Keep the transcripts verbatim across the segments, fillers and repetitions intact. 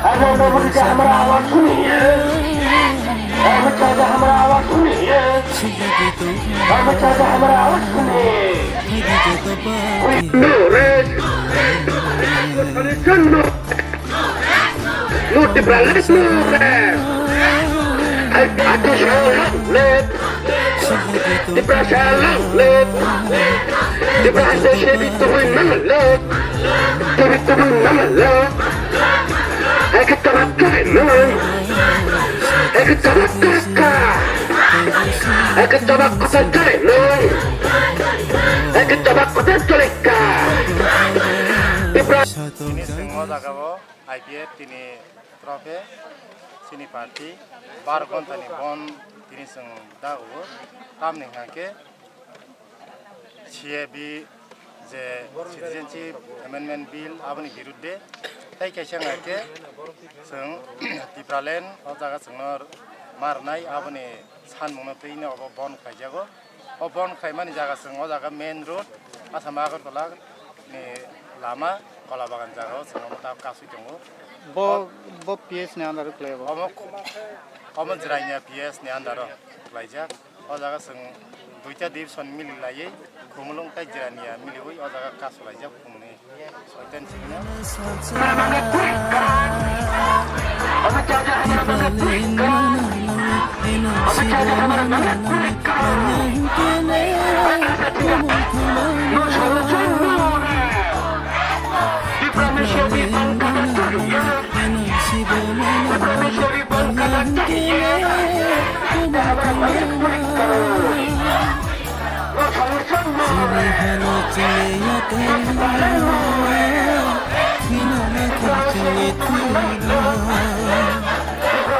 अरे लोगों, क्या हमारा आवाज सुनिए। अरे बच्चा, क्या हमारा आवाज सुनिए। अरे बच्चा, क्या हमारा आवाज सुनिए। No rest. No Tipraland, no rest. I, I just want Tiprasa long live. Tiprasa shebi tubui mama long. Tubui tubui mama long. Eke tabak kai long. Eke tabak kai ka. Eke tabak kuta kai long. Eke tabak kuta kai ka. Tiprasa. Tini sing o jaga o I P F tini trophy sini party bar ghonta ni bon tini sing dago tamni hingke C A B je Citizenship Amendment Bill aboni birudde tei kaisa hingke sing Tipraland o jaga singno marnai aboni sanmungno twi no obo bon khaijago. O bon khaimani jaga sing o jaga main road Assam Agartala ni lama Kolabagan jaga o sing omo ta kasui tongo. Bo, bo P S ni under o kwlai bo. Omo, omo Jirania P S ni under o kwlaijak. O jaga sing duita division mili laiwi Khumulwng tei Jirania miliwi o jaga kasulaijak Khumni.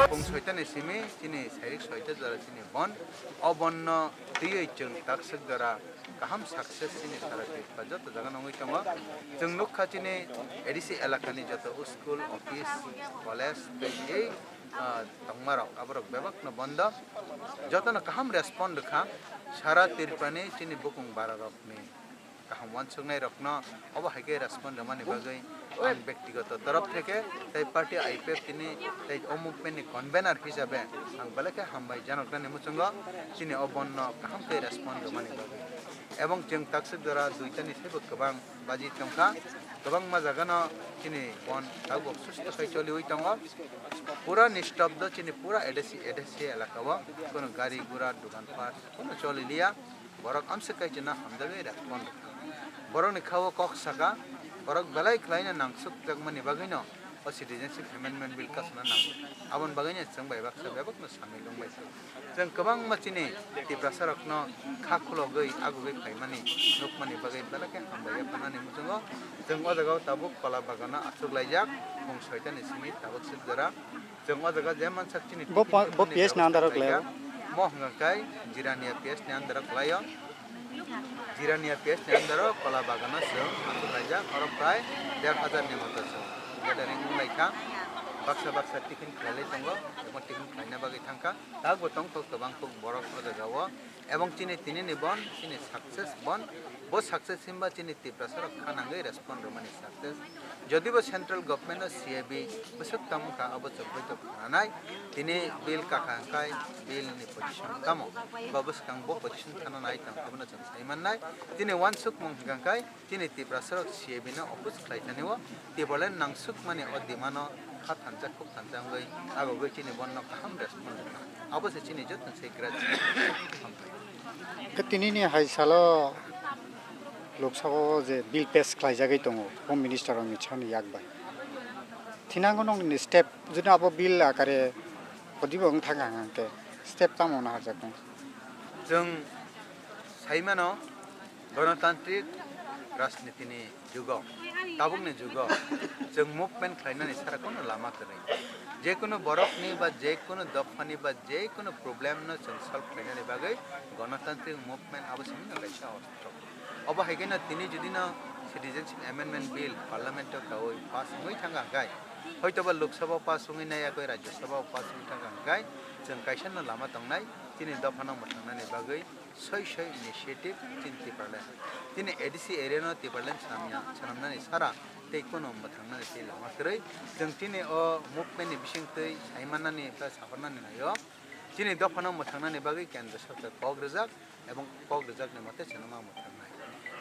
Pung soitani simi chini sairik soita jora chini bon, o bonno twiwi chwng takswk jora kaham success chini sara Tripura joto jaga nungwi tongo. Chwng nukha chini A D C elakani joto school, office, college tei ei, ah, tongmarok aborok bebakno bondo. Jotono kaham respond rwkha sara Tripurani chini bukung bararokni kaham uansuknairokno obo hai khe respond rwmani bagwi ang bektigoto torof theke tei party I P F tini tei o movement ni convener hisabe ang belai khe hambai janoknani muchungo chini o bonno kaham khe respond rwmani bagwi. Ebong chwng takswk jora duitani saibo kwbang baji tongkha, kwbangma jagano chini bon tabuk susto khai choliwi tongo. Pura nistobdo chini pura A D C, A D C elaka o, kono gari gura, dogan pat, kono choli liya. Borok amswk kaichino hamjagwi respond rwkha. Borokni kha-o kok saka, borok belai khlaina nangsukjakmani bagwino o Citizenship Amendment Bill kasuna nango. Aboni bagwino chwng bai baksa bebakno samil wngbaikha. Chwng kwbangma chini Tiprasarokno kha khulogwi agugwi phaimani nukmani bagwi belai khe hambai yapharnani muchungo. Chwng o jagao tabuk kola bagano achuklaijak, pung soitani simi tabuk sik jora. Chwng o jaga je mansak chini Bo tiffin pa-, bo tiffin ni P S ni bebostha under o khlai o. Khlaijak. Mo hwnkha khe Jirania P S ni under o khlai o. Jirania P S ni under o Kola Bagano chwng aswk khlaijak, oro prai der hajar ni moto chwng gathering wnglaikha. Baksa baksa tiffin khlailai tongo, ebo tiffin khlaina bagwi thangkha. Tabukbo tongkha kwbang kuk borok o jaga o. Ebong chini tini ni bon, chini success bon, bo success himba chini Tiprasa rok kha nangwi respond rwmani success. Jodi bo central government no C A B bwswk tamo kha, abo chwng bai to khananai. Tini bill kakha hwnkhe bill ni position tamo, ba bwskang bo position thana nai tong, abono chwng sai mannai. Tini uansukmung hwnkhe Chini Tiprasarok C A B no oppose khlai thani o, Tipraland nangsukmani o demand no kha thansa khuk thansa wngwi agogwi chini bonno kaham respond rwkha. Abo se chini joto se graduate. Khe tinini hai salo Lok Sabha o je bill pass khlaijagwi tongo, Home Minister rokni sani yak bai. Thinango nokni step, jodi abo bill akare podibo wng thang hang khe step tamo wngna harjak tongo? Chwng sai mano, Ganatantrik rajnitini jugo, tabukni jugo, chwng movement khlainani sara kono lama kwrwi. Jekunu borokni ba jekunu dophani ba jekunu problem no chwng solve khlainani bagwi ganatantrik movement abo simi no kaisa ostro. Obo hai kheno tini jodi no Citizenship Amendment Bill Parliament o kaui pass wngwi thangkha hwnkhe, hoitoba Lok Sabha o pass wngwi nai yakwi Rajya Sabha o pass wngwi thangkha hwnkhe, chwng kaisa no lama tongnai. Chini dophano mwthangnani bagwi soi soi initiative chini Tipraland. Chini A D C area no Tipraland swnamya, swnamnani sara tei kono mwthangnani tei lama kwrwi. Chwng chini o movement ni bisingtwi saimannani tei saparnani naio. Chini dophano mwthangnani bagwi Kendra Sorkar kok rijak, ebong kok rijakni mote chwngno ma mwthangnai.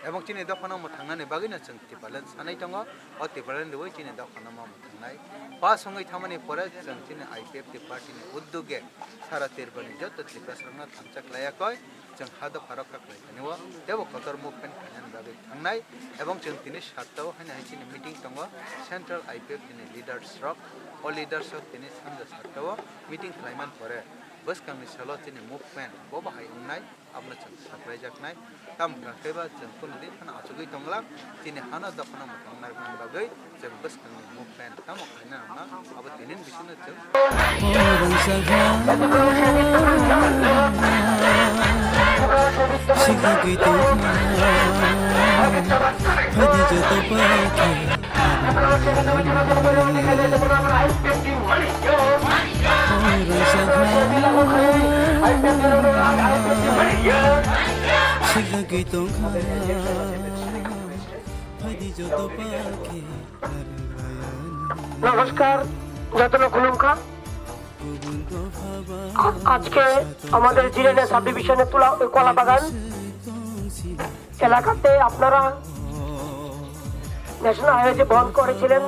Ebong chini dophano mwthangnani bagwino chwng Tipraland sanai tongo, o Tipraland riwi chini dophano ma mwthangnai. Pass wngwi thamani pore chwng chini I P F T party ni uddoge sara Tripura ni joto Tiprasa rokno thansa khlai yakoi, chwng ha dopha rok kha khlai thani o teibo kotor movement khainani bagwi thangnai. Ebong chwng tini satta o haino hai chini meeting tongo, Central I P F T ni leaders rok, o leaders rok tini sanja satta o meeting khlaiman pore bwskangni salo chini movement bo bahai wngnai. Abono chwng saklaijaknai. Tamo hwnkha khe ba chwng kunu din phano achugwi tongla. Chini hano dophano mwthang narwknani bagwi chwng bwskangni movement tamo khlaina nangna. Abo tinin bisingo chwng Sejagwi tongkha. Phaidi joto pakhe. নমস্কার, যতন খুলুমখা। আ-, আজকে আমাদের জিরানিয়া সাব ডিভিশনে তুলা কলা বাগান এলাকাতে আপনারা ন্যাশনাল হাইওয়ে যে বন্ধ করেছিলেন,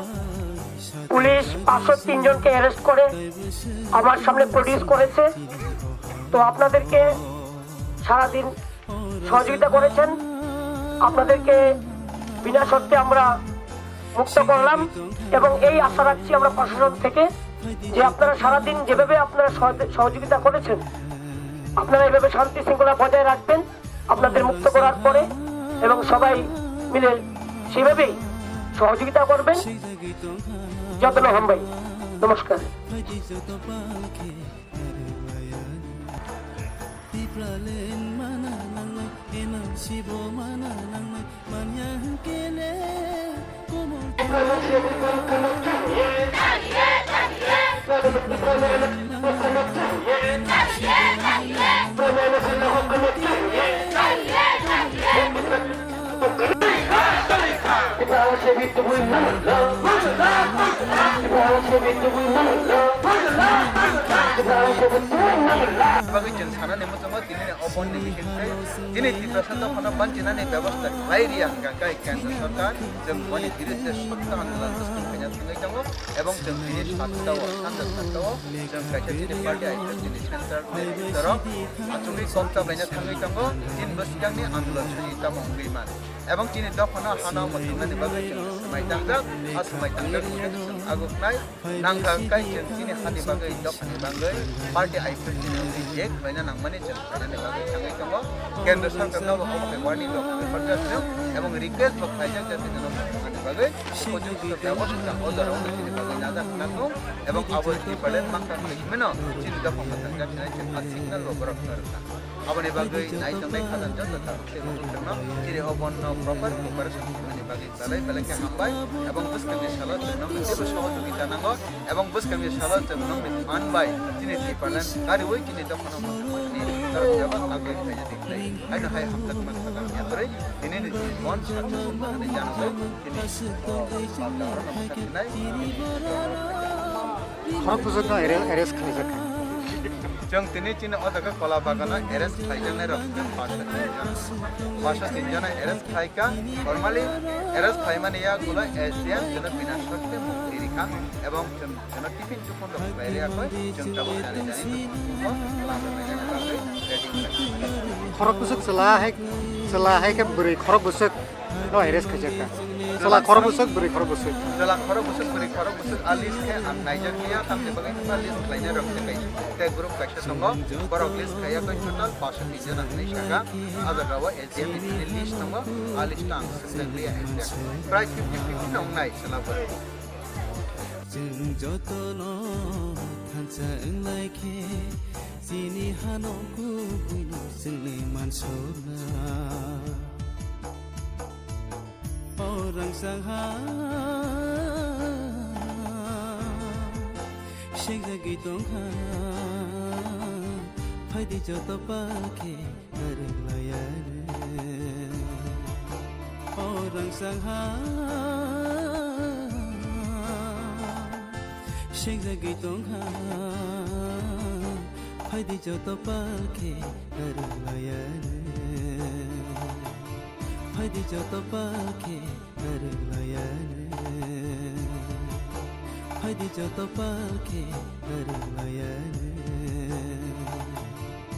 পুলিশ পাঁচশো তিন জনকে অ্যারেস্ট করে আমার সামনে প্রডিউস করেছে। তো আপনাদেরকে সারাদিন সহযোগিতা করেছেন, আপনাদেরকে বিনা শর্তে আমরা মুক্ত করলাম এবং এই আশা রাখছি আমরা প্রশাসন থেকে যে আপনারা সারাদিন যেভাবে আপনারা সহযোগিতা করেছেন, আপনারা এভাবে শান্তি শৃঙ্খলা বজায় রাখবেন আপনাদের মুক্ত করার পরে এবং সবাই মিলে সেভাবেই সহযোগিতা করবেন। যতন হামবাই। নমস্কার। Bagwi chwng sanani muchungo tini ni o bondni bisingtwi chini Tiprasa dophano banchinani bebosta khlai riya hwnkha khe Kendra Sorkar chwng boni birudde sokto andolon bwswng khaina thangwi tongo. Ebong chwng tini satta o, sanja satta o chwng kaisa chini party I P F T ni central netrok achugwi kok chabaina thangwi tongo, chini bwskangni andolon suri tamo wngwi man. Ebong chini dophano hano mwthwngnani bagwi chwng swmai tangjak, a swmai tangjak hwnkhe chwng aguknai nangkha, hwnkhe chwng chini hani bagwi, dophani bagwi, party I P F T ni wngwi je khlaina nangmani chwng khlainani bagwi thangwi tongo. Kendra Sorkar no bo omo khe warning rok refer jasrwng ebong request bo khlaijak, jate jono mwthwngnani bagwi. Upojukto bebosta o jorao chini bagwi najak nangkuk, ebong abo Tipraland mangkang twi himeno chini dophano tangjak sinai chwng a signal bo borok rwkha. Aboni bagwi nai tongnai khajang joto tabuk tei bukhuk rokno chini o bondno proper cooperation khlaimani bagwi belai belai khe hambai, ebong bwskangni salo chwngno teibo sohojogita nango, ebong bwskangni salo chwng nokni phan bai chini Tipraland kariwi chini dophano mwthangmani norok jeba agwi khlaina tongthai. Haino hai hamjakma khajang yakarwi tini ni bond sakni sumjaknai janogwi. Khorok bwswkno arre-, arrest khlaijak kha. Chwng tini chini o jaga Kola Bagano arrest khlaijaknai rok chwng paanch sho tin jona. Paanch sho tin jona arrest khlaikha. Formally arrest khlaimani yagulo S D M chwngno bina sokhe mukti rikha. Ebong chwng chwngno tiffin tupun rok khlai riyakhe chwng tabuk jani jani tupun tupun khlai rwknai bagwi ready khlai. Khorok bwswk chwla hai, chwla hai khe bwrwi khorok bwswk. No, arrest khaijak kha. Chwla khorok bwswk, bwrwi khorok bwswk. Chwla khorok bwswk, bwrwi khorok bwswk, a list khe ang naijak liya, tamni bagwi a list khlainai rok tei kaisa, tei group kaisa tongo, borok list khaiya koi total paanch sho tin jona hinwi saka. A jaga o S D M ni list tongo, a list ang swkjak liya exact. Prai fifty fifty no wngnai chwla bwrwi. Chwng jotono thansa wnglai khe, chini hano kubuino chwngni mansokna. O rangchak ha, sekjagwi tongkha. Phaidi joto pal khe narwk laiya rw. O rwngsang ha sengjagwi tong ha. Phaidi joto pal khe narwk laiya rw. Phaidi joto pal khe narwk laiya rw. Phaidi joto pal khe narwk laiya rw.